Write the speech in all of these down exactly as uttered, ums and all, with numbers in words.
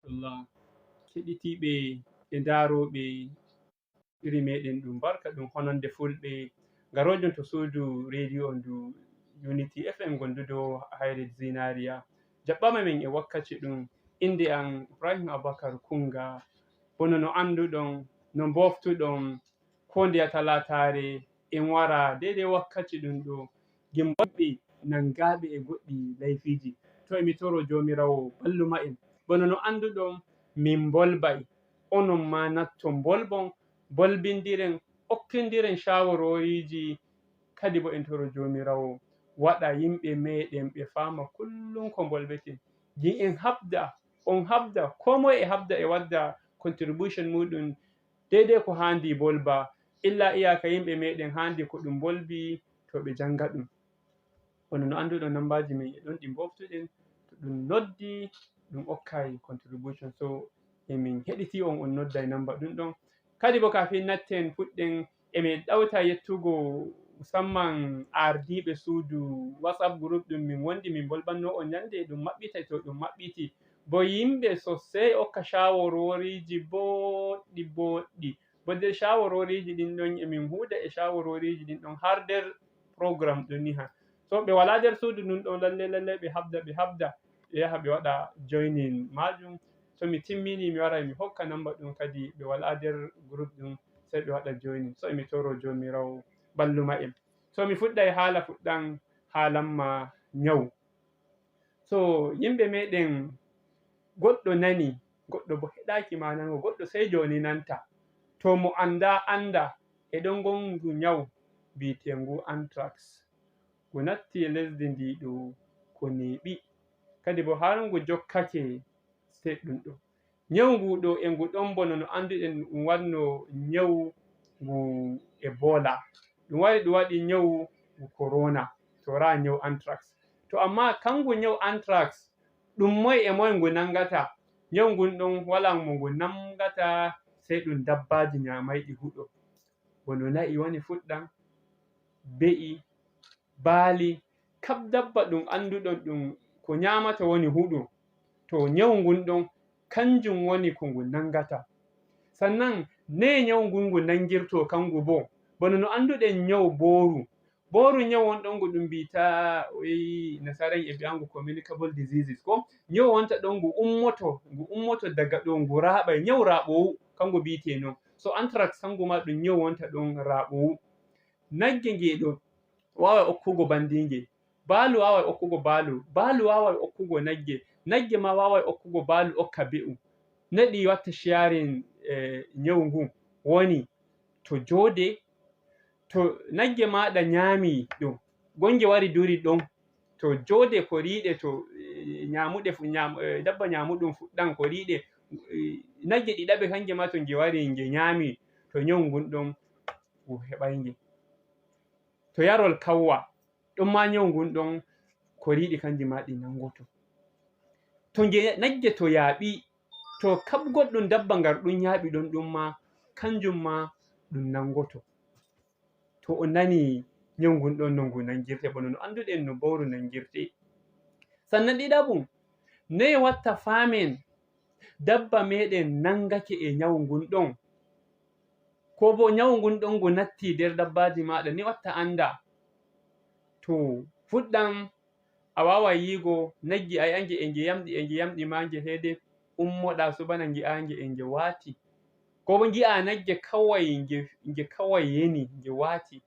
Rahmatullah. Keɗitiiɓe e ndaarooɓe iri meɗen ɗum barka ɗum hononde fulɓe garoojon to suudu rediyo on ndu Unity F M gondudo Hayre Zinariya. Jaɓɓama men e wakkaci ɗum. Innde an Ibrahim Abubakar Kunga. Bono no annduɗon, no mboftuɗon, ko nde a talaataare en wara deydey wakkaci ɗum ɗo. Gimmoɓe nangaaɓe e goɗɗi layfiiji. To emi toro Joomiraawo balluma en. Bono no annduɗon, min mbolbay, onon maa natton mbolbon, mbolbindiren, okkindiren caawaroriiji. Kadi bo en toro Joomiraawo waɗa yimɓe meɗen ɓe faama kullum ko mbolbeten. Gin en habda, on habda, koo moye e habda e wadda contribution muɗum deydey ko haandi mbolba. Illa iyaka yimɓe meɗen haandi ko ɗum mbolbi to ɓe jannga ɗum. Kono no annduɗon, nammbaaji men e ɗon ɗi mboftuɗen, to ɗum noddi, ɗum okkay contribution. So emin heɗitii on, on nodday nammba ɗum ɗon. Kadi bo kafin natten fuɗɗen, emin ɗawta yettugo musamman ardiiɓe suudu WhatsApp group ɗum min wondi min mbolbanno on ñande ɗum maɓɓitay, to ɗum maɓɓiti. Bo yimɓe sosey okka caawaroriiji booɗɗi booɗɗi. Bo nder caawaroriiji ɗin ɗon, emin huuda e caawaroriiji ɗin ɗon har nder programme ɗum ni ha. So ɓe walaa nder suudu ndun ɗon, lalle, lalle ɓe habda, ɓe habda, ɓe yaha ɓe waɗa joinin maajum. So mi timmini, mi wara mi hokka nammba ɗum kadi ɓe walaa nder group ɗum, sey ɓe waɗa joinin. So emi toro Joomiraawo balluma en. So mi fuɗɗay haala fuɗɗan haalamma ñaw. So yimɓe meɗen goɗɗo nani, goɗɗo bo heɗaaki ma nango, goɗɗo sey jooni nanta. To mo anndaa, annda, e ɗon ngongu ñaw bi'eteengu anthrax. Ngu natti e lesdi ndi ɗo ko neeɓi. Kadi bo har ngu jokkake sey ɗum ɗo. Ñaw ngu ɗo e ngu ɗon bono no annduɗen ɗum wanno ñaw ngu Ebola. Ɗum wari ɗum waɗi ñaw ngu corona, to raa ñaw anthrax. To amma kangu ñaw anthrax, ɗum moy e moy ngu nanngata? Ñaw ngun ɗon walaa mo ngu nanngata, sey ɗum dabbaaji ñaamayɗi huɗo. Bono na'i woni fuɗɗan, be'i, baali, kab dabba ɗum annduɗon ɗum ko ñaamata woni huɗo. To ñaw ngun ɗon, kanjum woni ko ngu nanngata. Sannan, ne ñaw ngun ngu nanngirto kangu boo? Bono no annduɗen ñaw booru. Booru ñaw on ɗon ngu ɗum mbiyta, o yi nasara en e mbi'angu communicable diseases ko? Ñaw wonta ɗon ngu ummoto, ngu ummoto daga ɗo ngu raaɓay. Ñaw raaɓoowu, kangu mbiyte non. So anthrax kangu ma ɗum ñaw wonta ɗon raaɓoowu. Nagge nge ɗo waaway okkugo bandiinge. Baalu waaway okkugo baalu. Baalu waaway okkugo nagge. Nagge ma waaway okkugo baalu okka be'u. Naɗi watta sharing, eh, ñaw ngu woni to joode, to nagge maaɗa ñaami ɗum, gonge wari duri ɗon, to joode ko riiɗe, to, eh, ñaamuɗe fu-, ñaam-, eh, dabba ñaamuɗum fuɗɗan ko riiɗe, eh, nagge ɗiɗaɓe kanje ma to nge wari nge ñaami, to ñaw ngun ɗon ngu heɓay nge. To yarol kawwa, ɗon ma ñaw ngun ɗon ko riiɗi kanji ma ɗi nangoto. To nge nagge to yaaɓi, to kab goɗɗum dabba ngar ɗum yaaɓi ɗon ɗum ma, kanjum ma ɗum nangoto. To on nani ñaw ngun ɗon no ngu nangirte, bono no annduɗen no bowru nangirte. Sannan ɗiɗaɓum, noye watta faamen dabba meɗen nangake e ñaw ngun ɗon? Ko bo ñaw ngun ɗon ngu natti nder dabbaaji maaɗa, ni watta annda? To fuɗɗan a waaway yiigo nagge, a yi'ange e nge yamɗi, e nge yamɗi maa nge heede ummoɗaa subana ngi'aa nge e nge waati. Ko bo ngi'aa nagge kaway nge, nge kaway yani nge waati.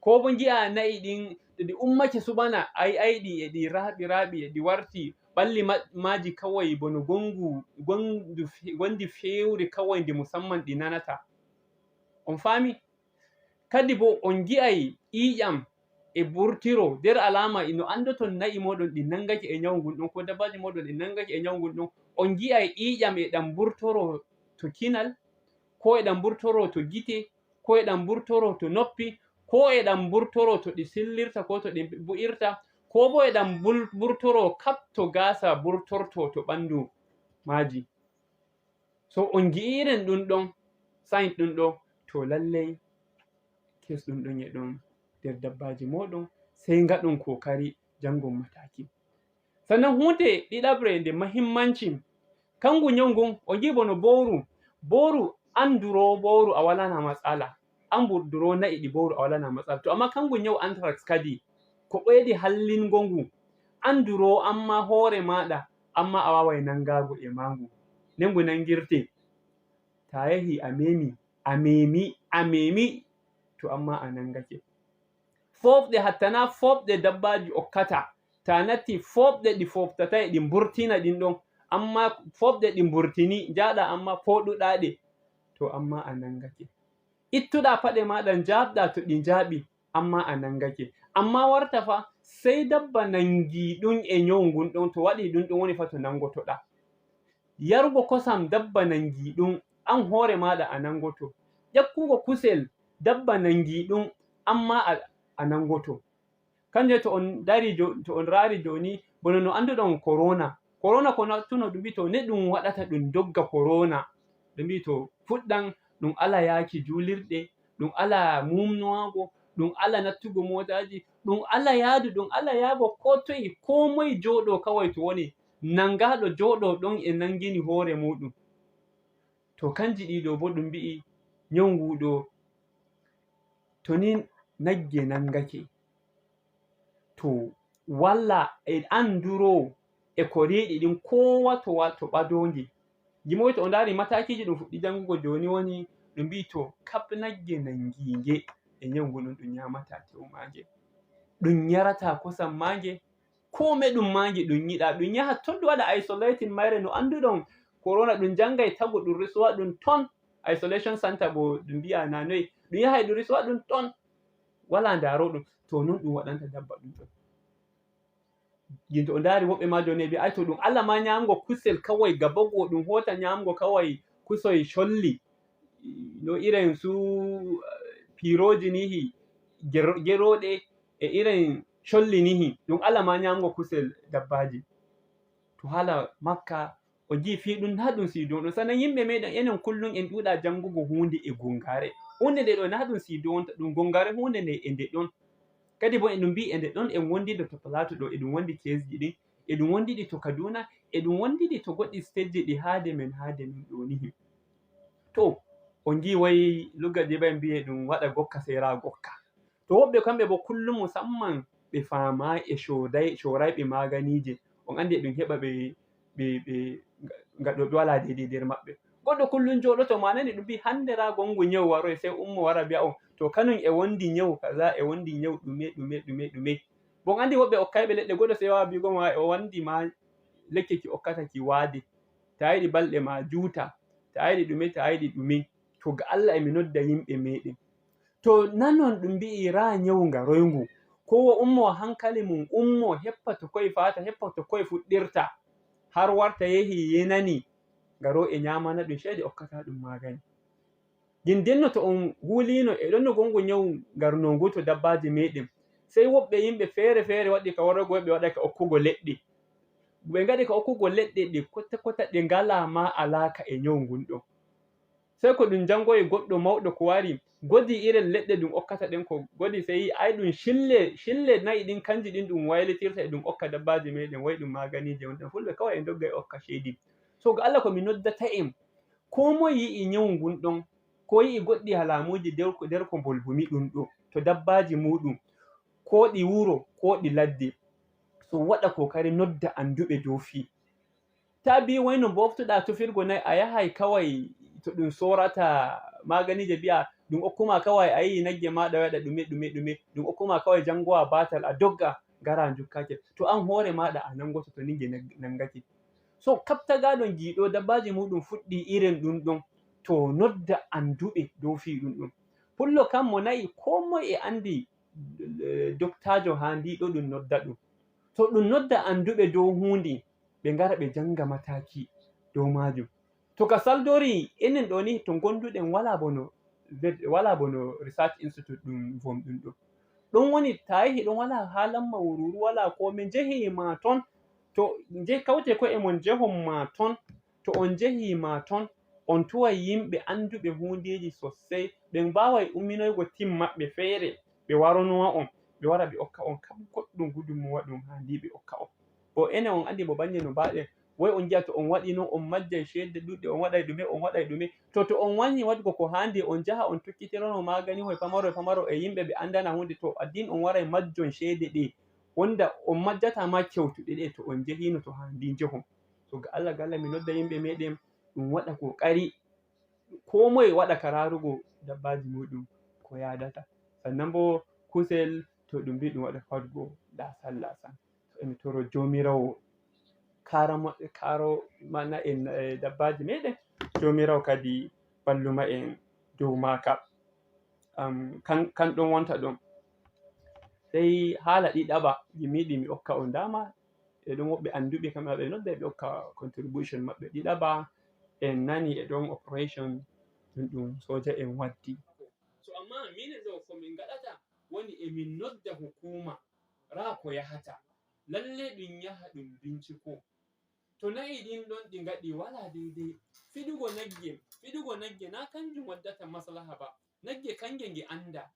Ko bo ngi'aa na'i ɗin to ɗi ummake subana a yi'ay ɗi e ɗi raaɓi raaɓi e ɗi warti ɓalli ma-, maaji kaway bono gongu, gondu fe-, gondi fewre kaway ndi musamman ɗi nanata. On faami? Kadi bo on ngi'ay ƴiiƴam e burtiro nder alaama no anndoton na'i mooɗon ɗi nangake e ñaw ngun ɗon, ko dabbaaji mooɗon ɗi nangake e ñaw ngun ɗon. On ngi'ay ƴiiƴam e ɗam burtoro to kinal, ko e ɗam burtoro to gite, ko e ɗam burtoro to noppi, ko e ɗam burtoro to ɗi sillirta, ko to ɗi bu'irta, ko bo e ɗam bul-, burtoro kab to gaasa burtorto to ɓandu maaji. So on ngi'iren ɗum ɗon, sign ɗum ɗo, to lallay kes ɗum ɗon e ɗon nder dabbaaji mooɗon, sey ngaɗon kookari janngon mataaki. Sannan huunde ɗiɗaɓre nde mahimmanci, Kangu ñaw ngun, o jii bono bowru. Bowru, an duro bowru a walana matsala. An bur-, duro na'i ɗi bowru a walana matsala. To amma kangu ñaw anthrax kadi, ko ɓeydi hallingo ngu. An duro amma hoore maɗa, amma a wawai nangago e mangu. Nden ngu nangirte. Ta yehi a memi, a memi, a memi, to amma a nangake. Foofɗe, hatta na foofɗe dabbaji okkata. Ta natti foofɗe ɗi fooftatai, ɗi mburtina ɗin ɗon. Amma foofɗe ɗi mburtini, njaɗa amma fooɗuɗa ɗe, to amma a nangake. Ittuɗa paɗe maɗa, njaɓɗa to ɗi njaɓi, amma a nangake. Amma warta fa, sey dabba nangi ɗum e ñaw ngun ɗon, to waɗi ɗum, ɗum woni fa to nangotoɗa. Yarugo kosam dabba nangi ɗum, an hoore maɗa a nangoto. Ƴakkugo kusel dabba nangi ɗum, amma a, a nangoto. Kanjum to on dari jo-, to on raari jooni, bono no annduɗon corona. Corona ko nattuno ɗum mbi' to ne ɗum waɗata ɗum dogga corona. Ɗum mbi' to fuɗɗan ɗum ala yaaki juulirɗe, ɗum ala mumnowaago, ɗum ala nattugo mootaaji, ɗum ala yaadu, ɗum ala yaago koo toye, koo moye jooɗo kaway to woni. Nangaaɗo jooɗo ɗon e nangini hoore muuɗum. To kanji ɗiɗo boo ɗum mbi'i nyawu ngu ɗo, to ni nagge nangake, to walla e an nduro e ko reeɗi ɗin koowa to wa-, to ɓadoonge. Gimoy to o ndaari mataakiiji ɗum fuɗɗi janngugo jooni woni ɗum mbi'i to kab nagge nangi nge e nyawu ngu ɗum, ɗum nyaamataa tew maage, ɗum yarataa kosam maage, kome ɗum maagi ɗum yiɗa, ɗum yaha ton ɗum waɗa isolating mayre no annduɗon corona, ɗum janngay tago ɗum resowa ɗum ton, isolation center bo ɗum mbi'a na noy, ɗum yahay ɗum resowa ɗum ton, wala ndaaro ɗum. To non ɗum waɗanta dabba ɗum ɗon. Gin to o ndaari woɓɓe ma jooni ɓe ay to ɗum ala ma nyaamgo kusel kaway gabago, ɗum hoota nyaamgo kaway kusoy colli, no irin su, eh, piirooji nihi, gero-, gerooɗe e irin colli nihi, ɗum ala ma nyaamgo kusel dabbaaji. To haala Makka, o jii fii ɗum, naa ɗum siido. Ɗum sanan yimɓe meɗen, enen kullum en ɗuuɗa janngugo huunde e gungaare. Huunde nde ɗo naa ɗum siido wonta, ɗum gungaare huunde nde e nde ɗon. Kadi bo eɗum mbi'i e nde ɗon en wondido to Plateau ɗo, eɗum wondi keesji ɗin, eɗum wondidi to Kaduna, eɗum wondidi to goɗɗi state ji ɗi haade men, haade men ɗo nihi. To, on ngi wayi lugga je ɓe mbi'e ɗum waɗa gokka, seera gokka. To woɓɓe kamɓe bo kullum musamman ɓe faamaay e cooday-, coorayɓe maaganiije. On anndi eɗum heɓa ɓe, ɓe, ɓe nga-, ngaɗooɓe walaa deydey nder maɓɓe. Goɗɗo kullum jooɗoto ma nani ɗum mbi'i hannde raa gongu nyawu waroy, sey ummo wara mbi'a on, to kanum e wondi nyawu kaza, e wondi nyawu ɗume, ɗume, ɗume, ɗume. Bon anndi woɓɓe okkayɓe leɗɗe, goɗɗo sey wawa mbi'ugo ma o wandi ma lekki ki okkata ki waade. Ta yiɗi balɗe ma juuta, ta yiɗi ɗume, ta yiɗi ɗume. To ga Allah e mi nodda yimɓe meɗen. To nanon ɗum mbi'i raa nyawu ngaroyngu, koowa ummo hankali mum, ummo heppa to koy faata, heppa to koy fuɗɗirta, har warta yehi yenani, ngaro e nyaamana ɗum ceede okkata ɗum maagani. Gin denno to on huuliino e ɗon no gongo nyawu ngarnoongu to dabbaaji meɗen, sey woɓɓe yimɓe feere feere waɗi ka warogo, ɓe waɗa ka okkugo leɗɗe. Ɓe ngaɗi ka okkugo leɗɗe ɗe kota kota ɗe ngalaa ma alaaka e nyawu ngun ɗon. Sey ko ɗum janngoyi goɗɗo mawɗo ko wari, godi irin leɗɗe ɗum okkata ɗen ko godi, sey ay ɗum cille, cille nayi ɗin kanji ɗin ɗum waylitirta e ɗum okka dabbaaji meɗen, way ɗum maaganiije on ɗon. Fulɓe kaway e ndogga e okka ceedi. So ga Allah ko mi noddata en, koo moye yi'i nyawu ngun ɗon, ko yi'i goɗɗi halaamuuji nder ko, nder ko mbolvumi ɗum ɗo, to dabbaaji muuɗum, koo ɗi wuro, koo ɗi ladde, so waɗa kookari nodda annduɓe dow fii. Taa mbii wayno mbooftuɗaa tufirgo nayi, a yahay kaway to ɗum soorata maaganiije, mbi'a ɗum okkuma kaway, a yi'i nagge maaɗa waɗa ɗume, ɗume, ɗume, ɗum okkuma kaway janngowa baatal, a dogga, ngara njukkake. To an hoore maaɗa a nangoto to ninge nag-, nangake. So kaptagaaɗo ngiiɗo dabbaaji muuɗum fuɗɗi irin ɗum ɗon, to nodda annduɓe dow fii ɗum ɗon. Pullo kam mo na'i, koo moye e anndi, eh, doktaajo haa ndiiɗo ɗum nodda ɗum. To ɗum nodda annduɓe dow huunde, ɓe ngara ɓe jannga mataaki dow maajum. To ka saldori, enen ɗo ni to ngonduɗen walaa bono, walaa bono research institute ɗum vomɗum ɗo. Ɗum woni ta yehi ɗum walaa haalamma wururu, walaa ko min njehi ma ton. To nje-, kawte ko'e mon njehon ma ton. To on njehi ma ton, on tuway yimɓe annduɓe huundeeji sosay, ɓe mbaaway umminoygo tim maɓɓe feere, ɓe waronowa on, ɓe wara ɓe okka on kam goɗɗum gudunmowa ɗum haandi ɓe okka on. Bo enen on anndi mo bannye no mbaaɗen, Woy on njiya to on waɗi non, on majjay ceede ɗuɗɗe, on waɗay ɗume, on waɗay ɗume. To, to on wanyii waɗugo ko haandi, on njaha on tokkitirono maagani hoy pamaro e pamaro e yimɓe ɓe anndana huunde, to addin on waray majjon ceede ɗe. Wonda on majjata ma kewtuɗe ɗe, to on njehiino to haandi njehon. To ga Allah, ga Allah mi nodda yimɓe meɗen ɗum waɗa kokari, ko moye waɗa ka raarugo dabbaaji muɗum ko yaadata. Sannan bo kusel to ɗum mbi ɗum waɗa fadgo da sallah san. To emi toro Joomiraawo kaarama-, kaaro mana en, eh, dabbaaji meɗen, Joomiraawo kadi balluma en dow maaka. Am, kan, kan ɗon wonta ɗon. Sey haala ɗiɗaɓa, mi yiɗi mi okka on dama, e ɗon woɓɓe annduɓe kamɓe ɓe nodda ɓe okka contribution maɓɓe. Ɗiɗaɓa, en nani e ɗon operation ɗum, ɗum soja en waddi. So amma minen ɗo ko min ngaɗata woni e min nodda hukuma raa ko yahata. Lalle ɗum yaha ɗum binciko. To na'i ɗin ɗon ɗi ngaɗi wala deydey, fiɗugo nagge, fiɗugo nagge na kanjum waddata maslaha ba. Nagge kange nge annda.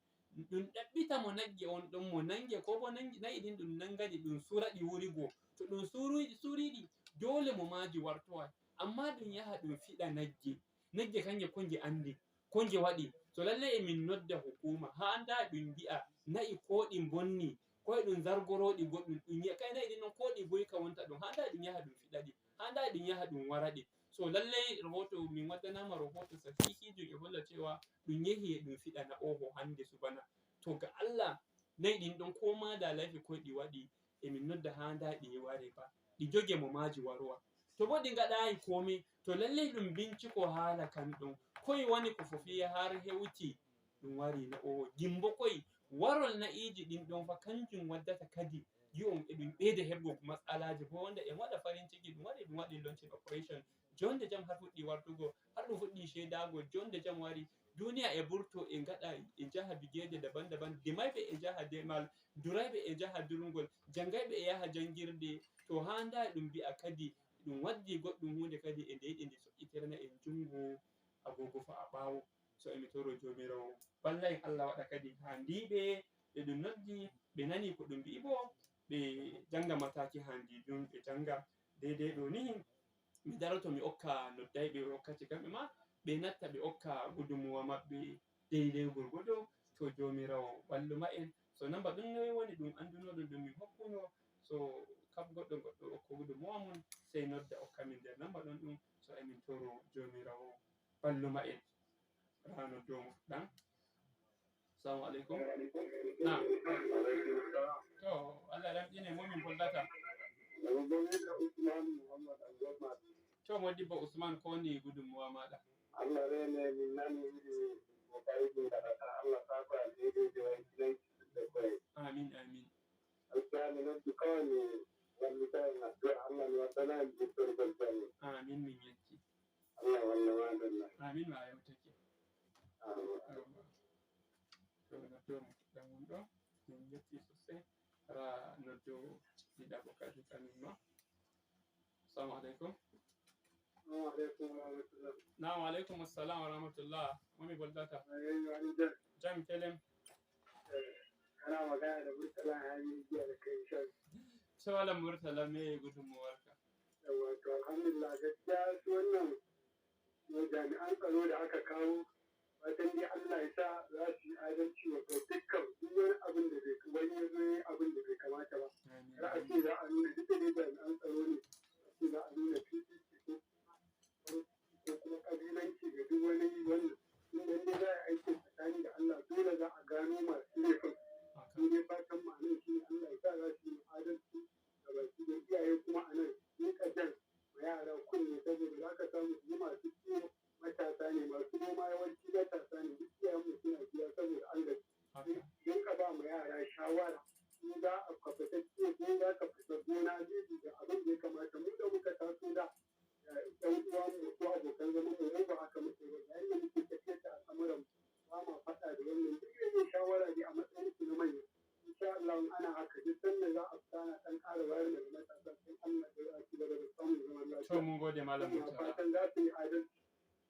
Ɗum ɗaɓɓita mo nagge on ɗon, mo nange, ko bo nange, na'i ɗin ɗum nangani, ɗum sura ɗi wurigo. To ɗum suri-, suriɗi, dole mo maaji wartoway. Amma ɗum yaha ɗum fiɗa nagge. Nagge kange ko nge anndi, ko nge waɗi. So lallay e min nodda hukuma, haa nda ɗum mbi'a na'i ko ɗi mbonni, ko e ɗum zargorooɗi goɗɗum, ɗum yi'a kay na'i ɗin non ko ɗi boyka wonta ɗum, haa nda ɗum yaha ɗum fiɗa ɗi, haa nda ɗum yaha ɗum wara ɗi. So lallay rahoto, min waddanaama rahoto sahihiijo e holla cewa ɗum yehi e ɗum fiɗana oho hannde subana. To ga Allah, na'i ɗin ɗon ko ma da laifi koy ɗi waɗi, e min nodda haa nda ɗi ware ba, ɗi joge mo maaji warowa. To bo ɗi ngaɗaayi komi, to lallay ɗum binciko haala kan ɗon, koy woni ko fofiya har hewti ɗum wari na o gimbo koy warol na'iiji ɗin ɗon fa kanjum waddata kadi yi'on e ɗum ɓeyda heɓgo matsalaaji. Bo wonda en waɗa farin ciki ɗum waɗi, ɗum waɗi launching operation. Jonde jam har fuɗɗi wartugo, har ɗum fuɗɗi ceedaago, jonde jam wari. Duniya e burto, e ngaɗa, e njaha bigeeje daban-daban. Demayɓe e njaha demal, durayɓe e njaha durngol, janngayɓe e yaha janngirde. To haa nda ɗum mbi'a kadi ɗum waddi goɗɗum huunde kadi e nde yiɗi nde soƴƴitirana en junngo agoogo fa'a ɓaawo. So e mi toro Joomiraawo balla en, Allah waɗa kadi haandiiɓe ɓe ɗum noddi, ɓe nani ko ɗum mbi'i bo, ɓe jannga mataaki haandiiɗum, ɓe jannga deydey ɗo ni. Mi daroto mi okka noddayɓe wakkati kamɓe ma, ɓe natta ɓe okka gudunmuwa maɓɓe deydey gorgodo, to Joomiraawo ballu ma en. So namba ɗum noy woni ɗum anndunoɗum ɗum min hokkuno, so kam goɗɗo goɗɗo okko gudunmuwa mum, sey nodda okka min nder namba ɗon ɗum, so emin toro Joomiraawo ballu ma en. Rano domo ɗan. Assalamu alaikum. Na'am. To, Allah ɗan ɗine mo min bollata. To, modibbo Usman, ko woni gudunmuwa maɗa? Allah rene, min nani iri ko ɓaydi ngaɗata. Allah sako alheriiji waytinanki ɓiɓɓe koye. Amin, amin. Alkiyaama noddi kawai mi wallita en addu'a, Allah mi waddana en jittorgol janngo. Amin, min yetti. Allah walla ma, Allah. Amin, ma yewtake. Amin. Yawwa. To, noddo mo fuɗɗa mum ɗo. Min yetti sosai. Hara noddo ɗiɗaɓo kadi kanin ma. Assalamu alaikum. Assalamu alaikum wa rahmatullah. Na'am, wa alaikum assalam wa rahmatullah. Momi boldata? Ayi, wani jam. Jam kelem. Eh, kana magana da Murtala Hami jiya da kai shan. Sai wala Murtala, me gudunmuwarka? Yawwa, to, alhamdulillah, gaskiya su wannan, eh, jami'an tsaro da aka kawo, fatan dai Allah ya sa za su yi adalci wa dukkan duk wani abin da bai, wani ya zo ya yi abin da bai kamata ba. Amin. Kar a ce za a nuna, duk da dai jami'an tsaro ne, a ce za a nuna fifiko ko, ko kuma ƙabilanci ga duk wani wannan. Inda dai za a yi aikin tsakani da Allah, dole za a gano masu laifin. Haka. Mu dai fatan mu a nan shi ne Allah ya sa za su yi adalci ga baki da iyaye kuma a nan. Ni kajan ma yara kunne, saboda za ka samu su masu kiwo matasa ne, masu noma yawanci matasa ne, duk iyayenmu suna gida saboda an gaji. Haka. Dinka ba ma yara shawara, in za a ka fita kiwo ko za ka fita gona jeji, da abin da ya kamata. Mu da muka taso da, eh, ɗan uwanmu ko abokan zaman mu, mu ba haka muke ba, yayin da muke tafiyar da al'amuran mu, ba ma faɗa da wannan. Duk yin shawara ne a matsayin ku na manya. Insha Allah, in ana haka, duk sanda za a fita ana ɗan ƙara wayar da matasa, sai Allah ya ci gaba da samun zaman lafiya. To, mun gode, Malam Murtala. Fatan za su yi adalci.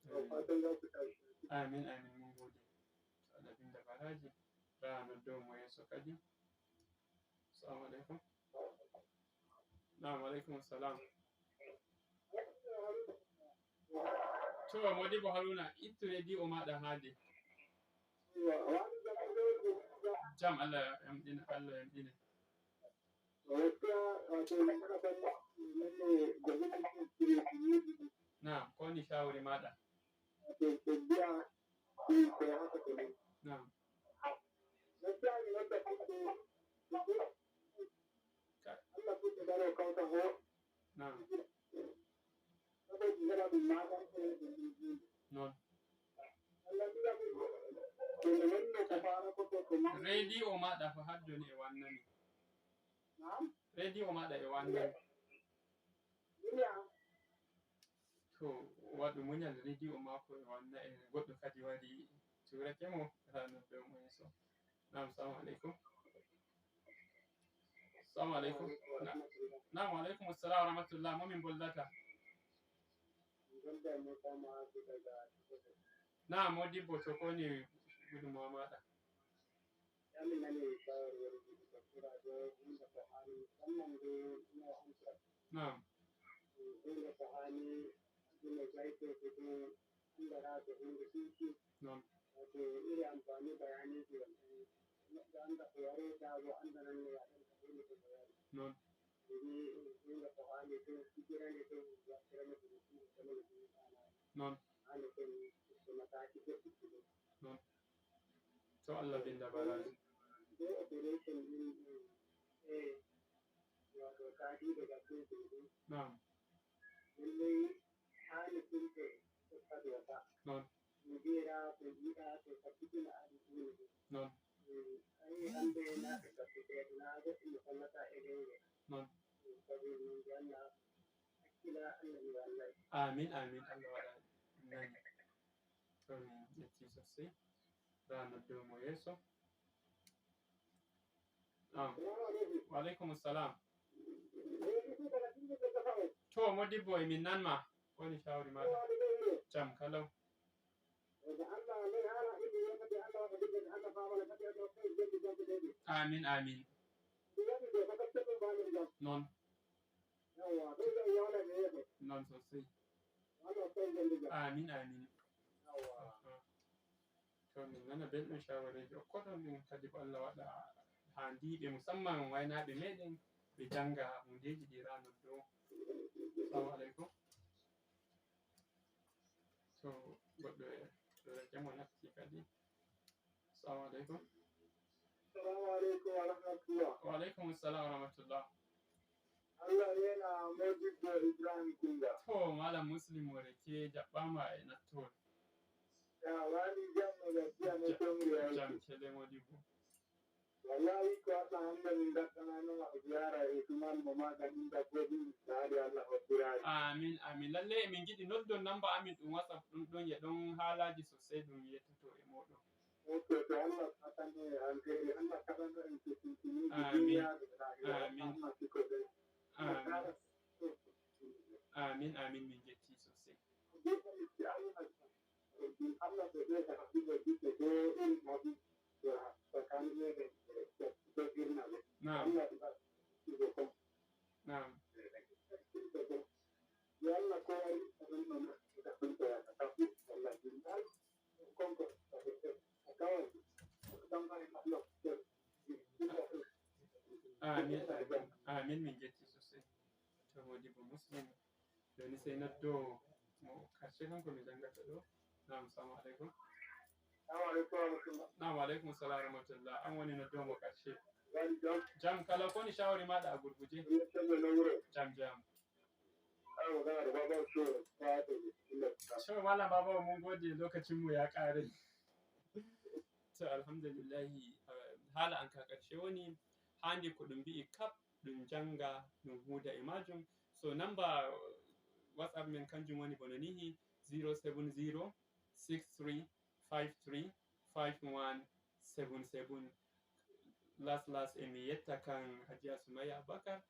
Amin. Fatan za ku tashi. Amin, amin, mun gode. Alabin da baraji, ra noddo mo yeso kadi. Assalamu alaikum. Na'am, alaikum assalam. To, Modibo Haruna, ittu rediyo maɗa haade. Jam, Allah yamɗina, Allah yamɗina. Naam, ko woni shawari maɗa? Naam. Ka- Naam. Noon. Rediyo maɗa fa haddoni e wannani. Rediyo maɗa e wannani. To waɗu muñal, rediyo maako e wanna en, goɗɗo kadi wari cuurake mo, haa noddo mo yeeso. Naam, salamu aleykum. Salamu aleykum. Na-, naam, wa aleykum assalam wa rahmatullah. Mo min boldata? Naam, Modibbo, to ko woni gudunmawa maɗa? Yami nani bawar wani doctora do inda ko hani musamman do ina on. Naam. Inda ko hani ina gaito ko do inda ra ko inda kiki. Naam. Wato iri amfani bayani ko wani. Ina da anda ko yare da go anda nan ne ya dan ko ne ko bayani. Naam. Ni inda ko hani to kikirande to ya kira ne ko ko ne ko. Naam. Hani ko ko mataki ko. Naam. To Allah binda baraji. Be operation din eh wato kadi daga prison din. Naam. Lallai hali sun ke kusa doka. Naam. Mu jera ko jira ko ka cikin al'umma. Naam. Ai an bai na ka tafi da na ga in sallata ilai. Naam. Ko ko mun janna. Amin, amin. Allah waɗa nani. To min ƴetti sosai. Ra noddo mo yeeso. Naam. Wa aleykum salam. To, Modibbo, e min nan ma. Ko woni shawari maɗa? Jam kalau. Amin, amin. Noon. Noon sosai. Amin, amin. To min nana belɗum shawareeji okkoɗon ɗin kadi ko Allah waɗa haa ndiiɓe musamman waynaaɓe meɗen ɓe jannga hundeeji ɗi ranar do. Assalamu aleykum. To goɗɗo e ɗo jamo natti kadi. Assalamu aleykum. Assalamu aleykum wa rahmatullah. Wa aleykum assalam wa rahmatullah. Allah yeena Modibbo Ibrahim Kunga. To Malam Muslim Moreke jaɓɓaama e nattoore. Ya wani jam no gaskiya ne tongri ya. Jam kele Modibbo. Wallahi ko Allah hande min gaddana no ziyara e tuman mo ma ganin dabbobi. Amin, amin. Lalle min giɗi noddon namba amin ɗum WhatsApp ɗum ɗon ye ɗon haalaji sosai ɗum yettoto e moɗon. Ok, to Allah sakane alheri, Allah kaɗano en ko tintiniji. Amin. Duniyaaru e lahira. Amin. Allah siko ɓe. Amin. Amin, amin, min jetti sosai. Ɗum Allah ɓe ɓe ka haɓɓugo ɓiɓɓe ɓe iri maɓɓe. Naam. Naam. Naam. Amin, amin, amin, min jetti sosai. To Modibbo Muslim, joni sey noddo mo karshe kanko mi jangata ɗo. Naam, salamu aleykum. Salamu aleykum wa rahmatullah. Naam, wa aleykum salam wa rahmatullah. An woni noddo mo karshe. Wani jam? Jam kala, ko woni shawari maɗa a gurguje? Jam, jam. Awa, magana da Baba Show, ta da Bismillah. Show Malam Baba, mun gode, lokacin mu ya ƙare. To, alhamdulillahi, eh, haala an ka ƙarshe woni, hande ko ɗum mbi'i kap, ɗum jannga, ɗum huuda e majum. So, namba WhatsApp men kanjum woni bono nihi, zero seven zero six three five three five one seven seven. Las las e mi yetta kan Hajiya Sumaya Abakar,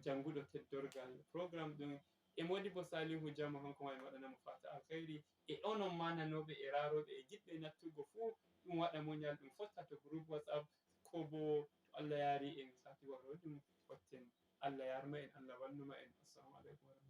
jannguɗo teddorgal programme ɗum. E Modibbo Salihu Jamo, hanko ma e waɗana mo fata alkhairi. E onon ma nanooɓe e raarooɓe e giɗɓe nattugo fuu, ɗum waɗa muñal, ɗum fotta to groupe WhatsApp, ko bo to Allah yaari en sati waro ɗum fotten. Allah yarma en, Allah walluma en. Assalamu aleykum wa rahmatullah.